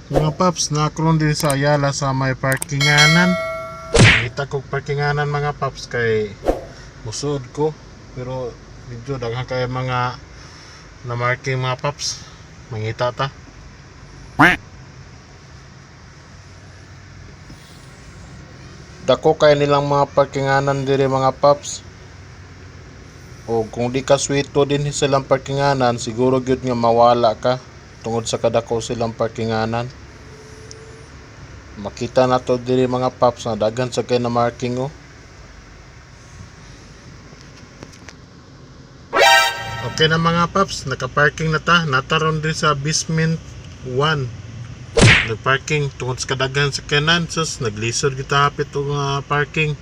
Mga paps, nakaroon din sa Ayala sa may parkinganan. Kita kog parkinganan, mga paps, kay musod ko. Pero medyo daghan kay mga na marking, mga paps. Mangita ta. Dako kay nilang mga parkinganan diri, mga paps. O kung di ka swito din silang parkinganan, siguro gyud nga mawala ka tungod sa kadako silang parkinganan. Makita nato diri, mga paps, na daghan sa kay na marking oh. Okay na, mga paps, naka-parking na ta. Nataron din sa basement 1. Nagparking tungod sa kadaghan sa kanan, sus, naglisod kita hapit og parking.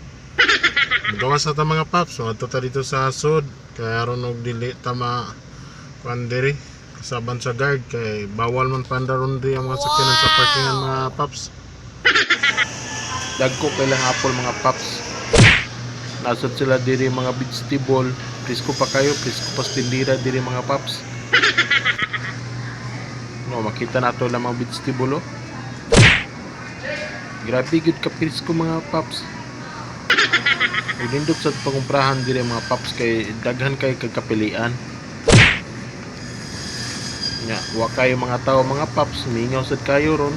Magawas na ta, mga paps, so ta dito sa sud kay aron og dili ta ma kuan diri kasaban sa guard kay bawal man pandaron diri ang mga sakyanan sa parkingan, mga paps. Dagko kay lang apple, mga paps. Nasad sila diri mga vegetable, presko pa kayo, presko pa sa tindira diri, mga paps. No, makita nato lang mga vegetable oh. Grabe gyud ka presko, mga paps. Ug nindot sa pangumprahan diri, mga paps, kay daghan kay kagkapilian. Nya, wa kayo mga tao, mga paps, mingaw sad kayo ron.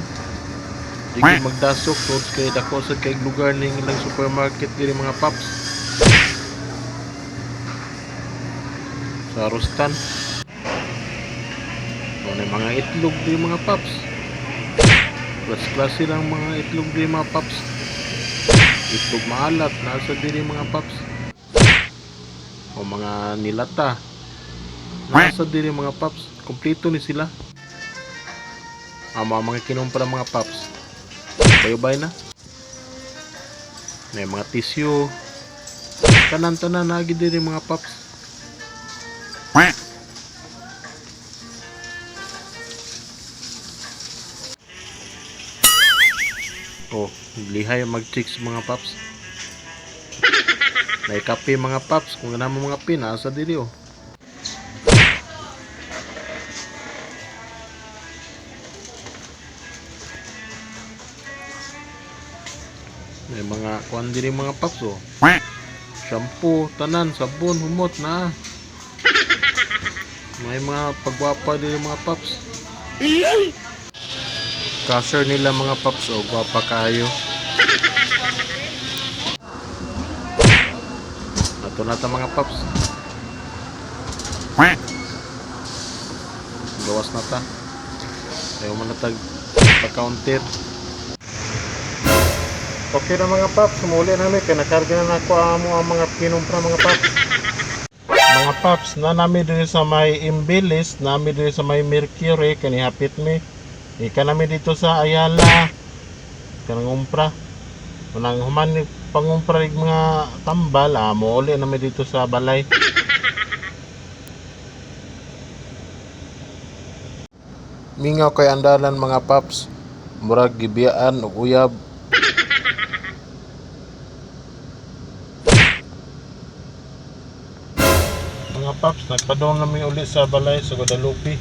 Di gyud magdasok tungod kay dako sad kay lugar ning ilang supermarket diri, mga paps. Sa Rustan. Mao na mga itlog diri, mga paps. Klase-klase lang mga itlog diri, mga paps. Itlog maalat nasa diri, mga paps. O mga nilata nasa diri, mga paps. Kompleto ni sila. Ang mga kinumpra, mga paps. Bye-bye na. May mga tissue. Tanan-tanan nagi diri, mga paps. Oh, lihay mag-chicks, mga paps. May kape, mga paps. Kung ganahan mo mga kape, nasa diri oh. May mga kuan diri, mga paps oh. Shampoo, tanan, sabon, humot na. May mga pagwapa diri, mga paps. Cashier nila, mga paps oh, gwapa kayo. Ato na ta, mga paps. Gawas na ta. Ayaw man na tag pa-counter. Okay na, mga paps, sumuli namin kay nakarga na nako amo ang mga kinumpra, mga paps. Mga paps, na nami diri sa may Imbilis, nami diri sa may Mercury kani hapit mi. Ika nami dito sa Ayala. Kanang umpra. Unang human ni pangumpra rig mga tambal, mo uli nami dito sa balay. Mingaw kay andalan, mga paps. Murag gibiyaan og uyab. Mga paps, nagpadong nami uli sa balay sa Guadalupe.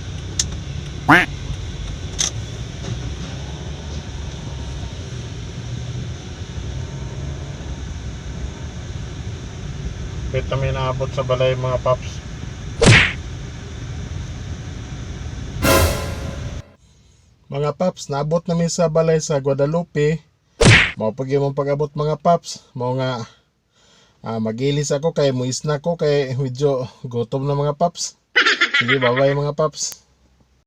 Kahit kami naabot sa balay, mga paps. Mga paps, naabot namin sa balay sa Guadalupe. Mao pag imong pag-abot, mga paps. Mao nga magilis ako kay muisna ko kay medyo gutom na, mga paps. Sige, bye-bye, mga paps.